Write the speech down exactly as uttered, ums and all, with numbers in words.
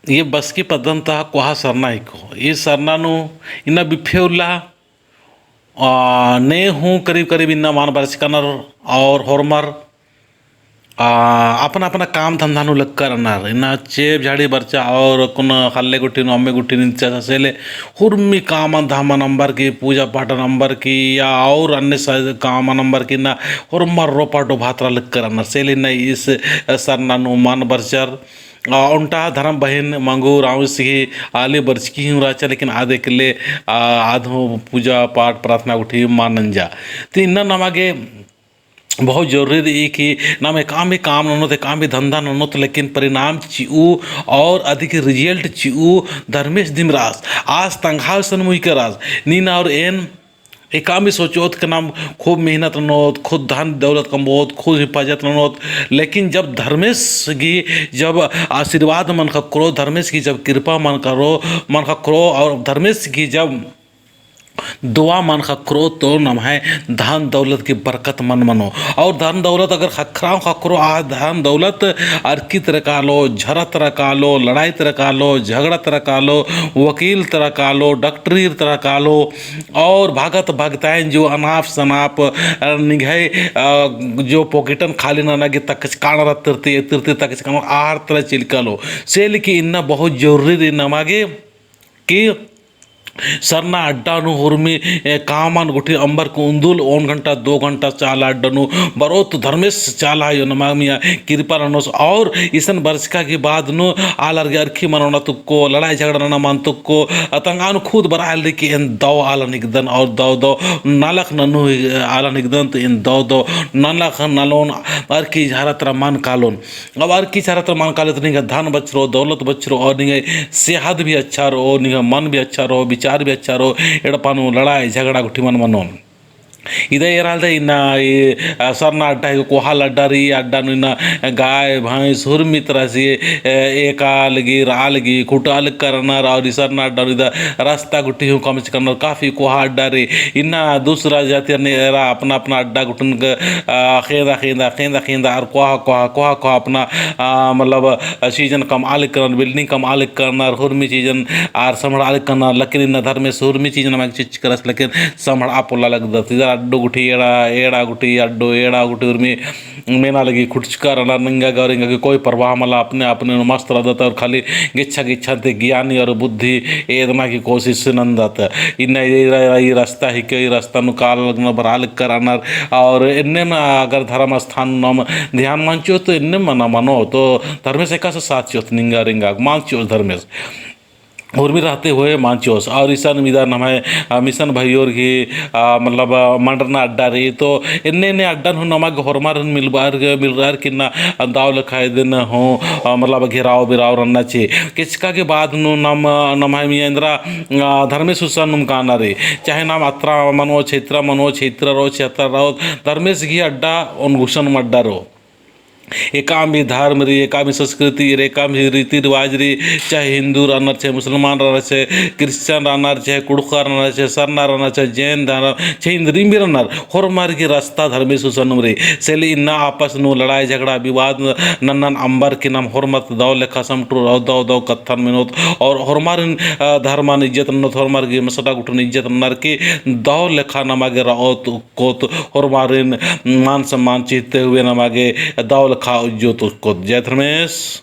ये बसकी पद्दन ता कोहा सरना हिको। ई सरना नू इन्ना बिफे उल्ला, आ, ने हूँ करीब करीब इन्ना मल बरचकनर और होरमर, आ, अपना अपना काम धंधा नू लक्कर रअनर। इन्ना चेप झाड़ी बरचा और कुन ख़ल्ले गुट्ठी नू अम्मे गुट्ठी नू इंचा से ले हुरमी काम धाम अम्बर की, पूजा पाठ अम्बर की या और अन्य स-, काम अम्बर की इन्ना होरमर रोपा डोभा तरा लक्कर रअनर। से ले इन्ना ईस सरना नू मल बरचर। आ, ओन्टा धरम बहिन मंगू रावस गही आली बरचकी हूँ रहचा, लेकिन आद एकले, आ, आद हूँ पूजा पाठ प्रार्थना गुट्ठी मल नंजा। तो इन्ना नमा गे बहुत जरूरी रई कि नाम एकअम भी काम ननोत, एकअम भी धंधा ननोत, लेकिन परिणाम चिऊ और अदी गही result चिऊ धर्मेस दिम रअस। आस तंग्है सन मुइका रअस। नीन और एन एकअम भी सोचोत कि नाम खूब मेहनत ननोत, खूब धन दौलत कमबोत, खूब हिफाजत ननोत, लेकिन जब धर्मेस गही जब आशीर्वाद मल ख़क्खरो, धर्मेस गही जब कृपा मल करो, मल ख़क्खरो और धर्मेस गही जब दुआ मल ख़क्खरो तो नम्है धन दौलत गही बरकत मल मनो। और धन दौलत अगर ख़क्खरआ ख़क्खरो, आ धन दौलत अरखी तरा कालो, झरा तरा कालो, लड़ाई तरा कालो, झगड़ा तरा कालो, वकील तरा कालो, डॉक्टरी तरा कालो, और भगत भगताइन जो अनाप सनाप, अ, निंग्है, अ, जो पॉकेटन खाली नना गे तकचकानर तिरती, तिरती तकचकानर आर तरा चिलकालो। से ले कि इन्ना बहुत जरूरी रई नमा गे कि सरना अड्डा नू हुरमी, ए, कामन गुट्ठी अम्बर की उन्दुल ओन घंटा दो घंटा चाला अड्डा नू बरओत, धर्मेस चाला अयो नमा मइय्याँ कृपा ननोस। और इसन बरचका के बाद नू आलर गे अरखी मल नना तुक्को, लड़ाई झगड़ा नना मल तुक्को, अतंगआ नू खुद बरआ हेलरी कि एन दौ आलन हिकदन और दौ दौ नलख ननू आलन हिकदन, तो एन दौ दौ नलख नलोन, अरखी झरा तरा मल कालोन। अब अरखी झरा तरा मल कालोत निंग्है धन बछरो, दौलत बछरो और निंग्है सेहत भी अच्छा रओ, निंग्है मन भी अच्छा रओ, विचार भी अच्छा रओ, एड़पा नू लड़ाई झगड़ा गुट्ठी मल मनोन। इदा एरा हेलदय इन्ना ई, आ, सरना अड्डा ही कोहा अड्डा रई, अड्डा नू इन्ना गाय, भैंस, हुरमी तरा से, ए, एका लगी, रआ लगी, खुटा लक्कर रअनर और ई सरना अड्डा नू इदा रस्ता गुट्ठी हूँ कमचका रअनर, काफी कोहा अड्डा रई। इन्ना दूसरा जातियर ने एरा अपना अपना अड्डा गुट्ठिन ग-, आ, ख़ेंदा, ख़ेंदा, ख़ेंदा, ख़ेंदा, और कोहा, कोहा, कोहा, कोहा अपना, आ, मतलब, आ, चीजन कमआ लक्कर रअनर, building कमआ लक्कर रअनर, हुरमी चीजन आर सम्हरआ लक्कर रअनर, लेकिन इन्ना धर्मेस हुरमी चीजन नमा गे चिच्चका रअस, लेकिन सम्हरआ पोल्ला लगदत। इदा अड्डो गुट्ठी एड़ा, एड़ा गुट्ठी अड्डो, एड़ा गुट्ठी हुरमी मेना लगी खुटचका रअनर, निंगा गे और एंगा गे कोई परवाह मला, अपने, अपने नू मस्त रअदत और खाली गेच्छा, गेच्छा ती ज्ञानी और बुद्धि एदना की कोशिश नन्दत। इन्ना ई, ई, ई रस्ता हिके, ई रस्ता नू काला लगनर, बरआ लक्कर रअनर, और एन्नेम अगर धर्म स्थान नू नाम ध्यान मल चिओत तो एन्नेम मना मनो, तो धर्मेस एकासे साथ चिओत, निंगा और एंगा मल चिओस धर्मेस। उर्मी रहते हुए मल चिओस। और इसन इदा नम्है, आ, मिशन भइयोर गही, आ, मतलब, आ, मंडरना अड्डा रई। तो एन्ने एन्ने अड्डन हूँ नमा गे होरमारिन मिलबार गे, मिलरार की इन्ना दव लेखा इदिन हूँ, आ, मतलब, घेराव बेराव रअना ची। केचका के बाद नू नम, नम्है मइय्याँ एन्दरा, आ, धर्मेस हुसन नुम काना रई। चाहे नाम अत्रा मनो, क्षेत्रा मनो, क्षेत्रा रओ, क्षेत्रा रओ, धर्मेस गही अड्डा ओन गुसन अड्डा रओ। एकाम भी धर्म रई, एकाम भी संस्कृति रई, एकाम भी रीति रिवाज रई, चाहे हिन्दू रअनर, चाहे मुसलमान रअनर, चाहे क्रिश्चियन रअनर, चाहे कुँड़ुख़र रअनर, चाहे सरना रअनर, चाहे जैन रअनर, चाहे इन्द्रिम भी रअनर, होरमर गही रस्ता धर्मेस हुसन नुम रई। से ले इन्ना आपस नू लड़ाई झगड़ा विवाद नन्नन अम्बर की नाम होरमर ता दव लेखा समटुर और दव दव कत्थन मेनोत और होरमारिन, अ, धर्मन इज्जत ननोत, होरमर गही मसड़ा गुट्ठिन इज्जत ननर की दव लेखा नमा गे रओत। कोत होरमारिन मान सम्मान चिअते हुए नमा गे दव लेखा उज्जोत कोत। जय धर्मेस।